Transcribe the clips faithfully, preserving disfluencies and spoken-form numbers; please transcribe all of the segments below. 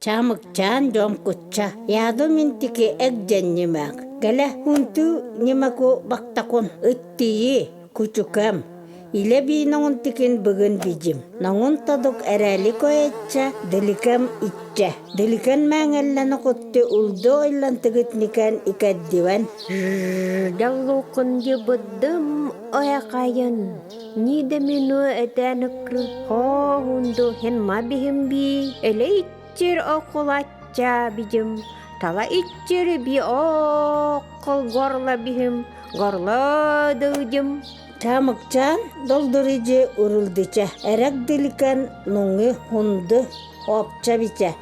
Чамыкчаан Дёмкутча: «Яду мин тики эгжэн нимаг. Гэлэ, хунту нимаку бактакун, ыттыйы, кучукам. Илэ би номун тикин быгын бижим». Номун тодук эрэлик оёжо, Дыликан иччэ. Дыликан мээңэллэ нокутты улду ойлан тигитникэн икэддивэн: «Жаллукун дьыбыддым, ой акайын. Нидэ мину этэн ыкры. Хо, хунду, хинма бихим би. Элэ иччир окул ачча бижим. Тала иччир би окул горло бихим. Горло дыыжым». Чамыкчаан долдуруйжы урулдуча. Эрэг Дыликан нуңу, хунду, хоопча бича.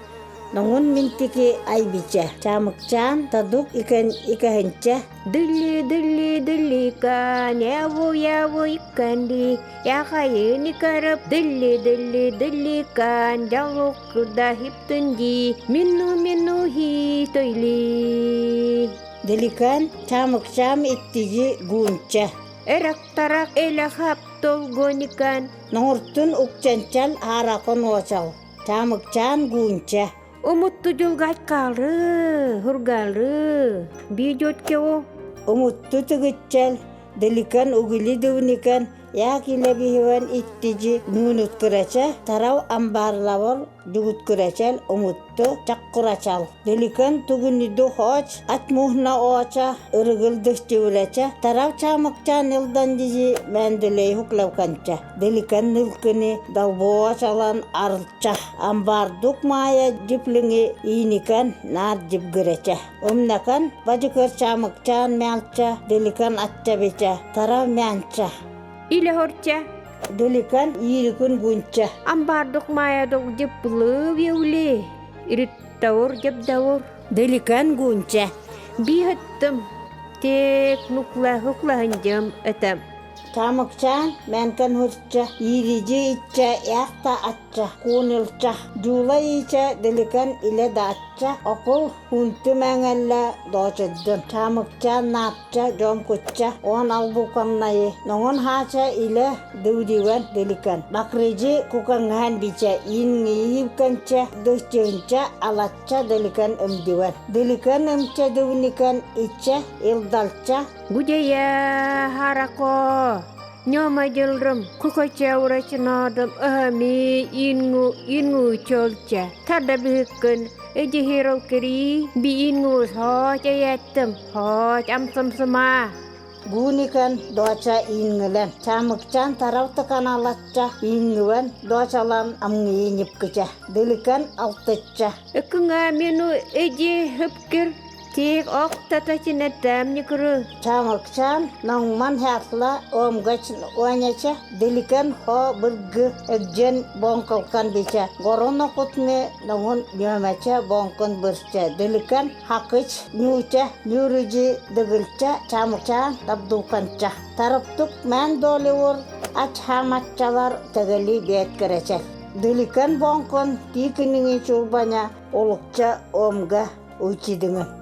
Номун мин тики ай бича. Чамыкчаан тодук икэн икэһинчэ: «Дылли, дылли, Дыликан, явуу, явуу иккэнди, яхайын икэрып, дылли, дылли, Дыликан, жаллуккыда хиптынди, мину, мину хи тойли». Дыликан чамыкчаан иттижи гуунча. Эрэг тарак элэ хап долгоникан. Номуртун укчанчал, харакон оочал. Чамыкчаан гуунча. Умутту жолгааччалыы, хургалыы, би жочкеу. Умутту тигиччэл, Дыликан үгүлү дүүникэн, яак илэ бихивэн иттижи нуунуткырача, тарау амбаарлабар жугуткырачал, умутту чаккырачал. Дыликан тугунуду хооч, ач муһна ооча, ырыгыл дыһчыбырача, тарау чамыкчаан илдан дижи мээндүлэй хуклабканча. Дыликан нылкыны долбоо чалан арылча. Амбаардук маая жиплиҥи ииникэн наар жибгирэчэ. Ымнакан бажыкыр чамыкчаан мялча, Дыликан ачча бича, тарау мянча. Илэ хорча. Дыликан иирикын гуунча. Амбаардук маая дол жиплы, виули, ирит Давуур, жаб давуур. Дыликан гуунча. Би хаттым. Тек нуклаһы, хуклаһынжам этэм. Чамыкчаан мэнкэн хурча, иирижи иччэ, яахта ачча, куунилча. Жуула иичэ Дыликан илэ даачча, окул хунту мээңэллэ доочуддун. Чамыкчаан наап ча, жомгутча, оон албуканнайы. Номун хаача илэ дүүрүүбэн Дыликан. Бакрыжы кукаҥаһан бичэ, иингыйы иибкэнчэ, дыһчыһынча, алачча Дыликан ымдыбан. Дыликан ымча дүүникэн иччэ, илдалча. Гудьяя, харако, ньомо дьылрым, кукача урачыноодум, ыһы, ми иингы, иингы чолча. Тада быһыккын, эдьэ хирыл кири, би иингы сооч эйэттим, сооч амсымсыма. Гууникэн дооча иингылэн. Чамыкчаан тарабтыкан алачча, иингыбэн доочалан амҥыйы ньипкичэ. Дыликан алтычча. Эккыҥэ, мин у эдьэ хыпкир, тиик охтата чинэтэм ньикыры. Чамыкчаан номмон хяатла омгач уоньяча, Дыликан хо быргы эгжэн бооҥколкон бичэ. Горон окутуну номун ньөөмэчэ бооҥкон бырча. Дыликан хакыч ньууча, ньүүрүжы дыгылча, чамыкчаан дабдууканча. Тарабтык мээн доолуур ач-хамаччалар тэгэлии бэт кэрэчэл. Дыликан бооҥкон тиикиниҥи чурбаня улукча омга уучидыҥын.